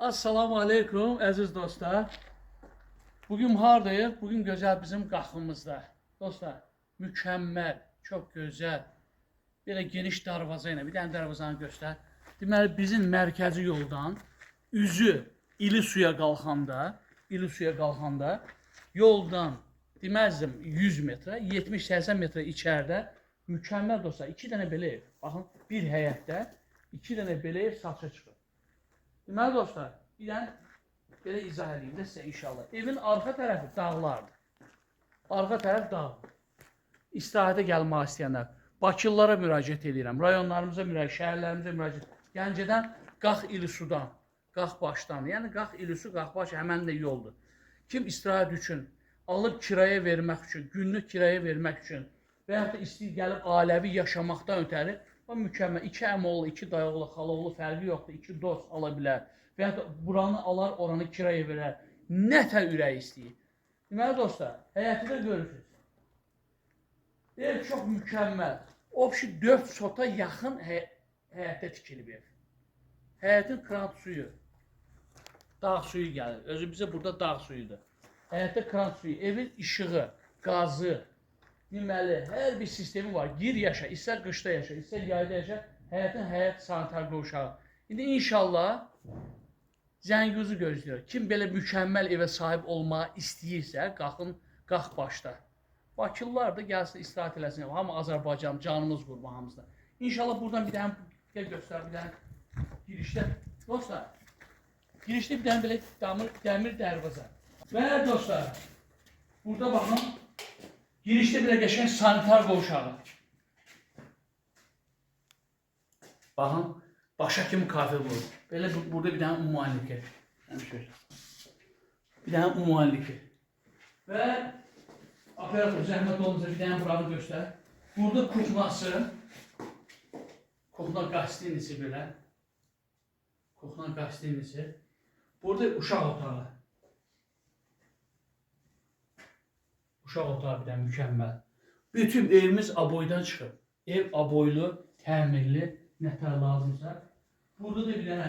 Assalamu aleykum əziz dostlar. Bugün hardayıq? Bugün gözəl bizim Qaxımızda. Dostlar, mükəmməl, çox gözəl. Belə geniş darvaza ilə, bir dənə darvazanı göstər. Deməli, bizim mərkəzi yoldan üzü İli suya qalxanda, İli suya qalxanda yoldan deməzdim 100 metrə, 70-80 metrə içəridə mükəmməl dostlar, iki dənə belə ev. Baxın, bir həyətdə iki dənə belə ev satışa çıxır. Deməli dostlar, bir dənə belə izah edeyim də sizə inşallah. Evin arxa tərəfi dağlardır. Arxa tərəf dağ. İstirahətə gəlmək istəyənlər, Bakılılara müraciət edirəm, rayonlarımıza müraciət, şəhərlərimizə müraciət. Gəncədən Qax İlisudan, Qax başdan, yəni Qax İlisu, Qax baş həmən də yoldur. Kim istirahət üçün, alıb kirayə vermək üçün, günlük kirayə vermək üçün və yaxud da istəyir gəlib ailəvi yaşamaqdan ötəri, o mükəmməl. İki əmoğlu, iki dayıoğlu, xalaoğlu fərqi yoxdur. İki dost ala bilər. Və yaxud da buranı alar, oranı kirayə verər. Nə tər ürəyi istəyir. Deməli dostlar, həyəti də görürsünüz. Ev çox mükəmməl. Obşi 4 sota yaxın həyətdə tikilib ev. Həyətin krant suyu, dağ suyu gəlir. Özü bizə burada dağ suyudur. Həyətdə krant suyu, evin işığı, qazı, deməli, hər bir sistemi var. Gir yaşa, istər qışda yaşa, istər yayda yaşa, həyətin həyət sanitar qovşağı. İndi inşallah zənguzu gözləyir. Kim belə mükəmməl evə sahib olmağı istəyirsə, qalxın, qalx başda. Bakılılar da gəlsin istirahət eləsin. Hamı Azərbaycan, canımız qurban hamısına. İnşallah buradan bir dənə gəl göstər, bir dənə girişdə. Dostlar, girişdə bir dənə belə dəmir dərvazə. Və dostlar, burada baxın, girişdə belə qəşəng sanitar qovşağı. Baxın, başa kimi kafe vurur. Belə burada bir dənə umumanlikə. Həmişə. Bir dənə umumanlikə. Və operator zəhmət olmasa bir dənə buranı göstər. Burada kuknası, kukna qastinisi belə. Kukna qastinisi. Burada uşaq otağı. Uşaq otağı bir dənə mükəmməl. Bütün evimiz aboydan çıxıb. Ev aboylu, təmirli, nə tər lazımsa. Burada da bir dənə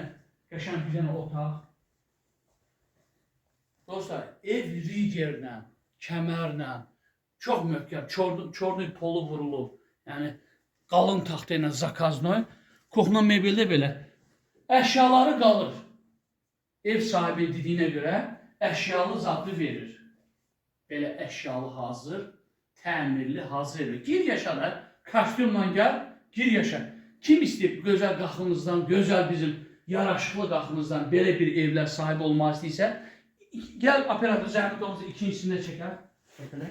qəşəng bir dənə otaq. Dostlar, ev rigerlə, kəmərlə, çox möhkəm, çornu polu vurulub. Yəni qalın taxta ilə zakaznoy. Kuxna mebeldə belə. Əşyaları qalır. Ev sahibi dediyinə görə əşyalı zadlı verir. Belə əşyalı hazır, təmirli hazır ev. Gir yaşa da, kostyumla gəl, gir yaşa. Kim istəyir gözəl Qaxımızdan, gözəl bizim yaraşıqlı Qaxımızdan belə bir evlər sahib olmaq istəyirsə, gəl operator zəhmət olmasa ikincisini də çəkər. Çəkələ.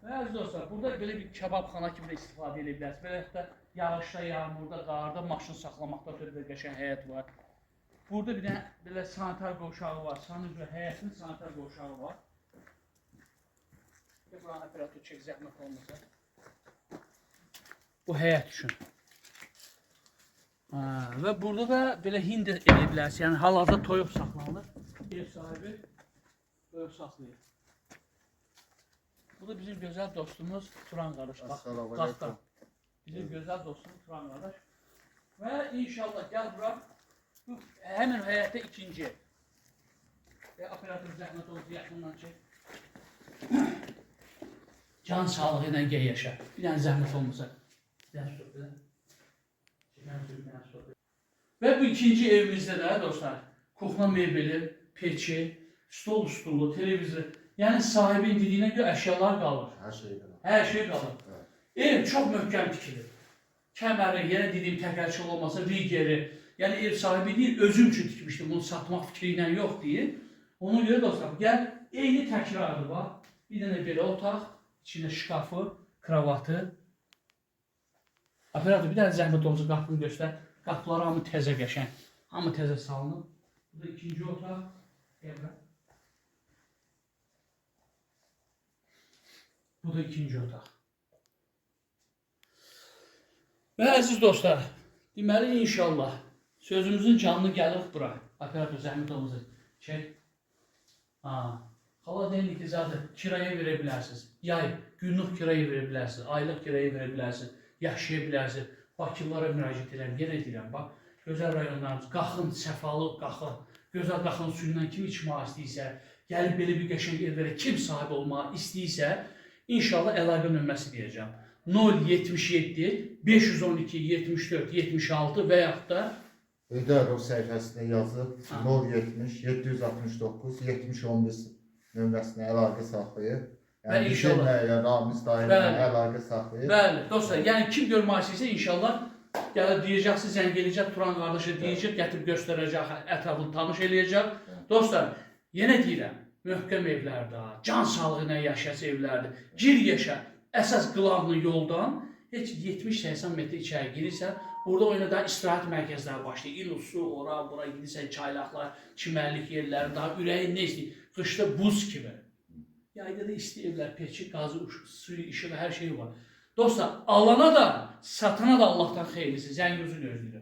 Və əziz dostlar, burada belə bir kebabxana kimi də istifadə edə bilərsiniz. Belə da yağışda, yağmurda, qarda maşın saxlamaqda ötürü də qəşəng həyət var. Burada bir dənə belə sanitar qovşağı var. Sanitar həyətin sanitar qovşağı var. Bir buranı operator çək zəhmət olmasa. Bu həyət üçün. Ha, və burada da belə hindi edə bilərsiniz. Yəni hal-hazırda toyuq saxlanılır. Ev sahibi toyuq saxlayır. Bu da bizim gözəl dostumuz Turan qardaş. Bax, Qaxdan. Bizim gözəl dostumuz Turan qardaş. Və inşallah gəl bura. Bu həmin həyətdə ikinci ev. Və operator zəhmət olmasa yaxından çək. Can sağlığı ilə gəl yaşa. Bir dənə zəhmət olmasa. Bir dənə stop belə. Bir dənə stop, bir dənə stop. Və bu ikinci evimizdə də dostlar, kuxna mebeli, peçi, stol stulu, televizor. Yəni sahibin dediyinə görə əşyalar qalır. Hər şey qalır. Hər şey qalır. Evet. Ev çox möhkəm tikilir. Kəməri, yenə dediyim təkərçi olmasa, rigeri. Yəni ev sahibi deyir, özüm üçün tikmişdim, bunu satmaq fikri ilə yox deyir. Ona görə dostlar, gəl eyni təkrardır bax. Bir dənə belə otaq, içində şkafı, kravatı. Operator bir dənə zəhmət olmasa qapını göstər. Qapıları hamı təzə qəşəng. Hamı təzə salınıb. Bu da ikinci otaq. Gəl bura. Bu da ikinci otaq. Və əziz dostlar, deməli inşallah sözümüzün canlı gəlir bura. Operator zəhmət olmasa çək. Ha, xala deyir ki, zaten kirayə verə bilərsiniz. Yay, günlük kirayə verə bilərsiniz, aylıq kirayə verə bilərsiniz, yaşaya bilərsiniz. Bakılılara müraciət edirəm, yenə deyirəm, bax, Gözəl rayonlarımız, Qaxın, səfalı Qaxın, gözəl Qaxın suyundan kim içmək istəyirsə, gəlib belə bir qəşəng evlərə kim sahib olmaq istəyirsə, inşallah əlaqə nömrəsi deyəcəm. 077 512 74 76 və yaxud da Heydərov səhifəsində yazıb Ha. 070 769 70 11 nömrəsinə əlaqə saxlayıb. Və Yəni inşallah. bizimlə ya Ramiz dayı ilə Bəli. əlaqə saxlayıb. Bəli, dostlar, yəni kim görmək istəyirsə inşallah gəlib deyəcəksiniz, zəng eləyəcək, Turan qardaşa deyəcək, gətirib göstərəcək, ətraflı tanış eləyəcək. Dostlar, yenə deyirəm, möhkəm evlərdə, can sağlığı ilə yaşayası evlərdir. Gir yaşa, əsas qılavlı yoldan heç 70-80 metr içəri girirsən, burada o yana daha istirahət mərkəzləri başlayır. İlusu, ora, bura gidirsən, çaylaqlar, çimərlik yerləri, daha ürəyin nə istəyir? Qışda buz kimi. Yayda da isti evlər, peçi, qazı, suyu, işığı, hər şeyi var. Dostlar, alana da, satana da Allahdan xeyirlisi. Zəng uzun gözləyirəm.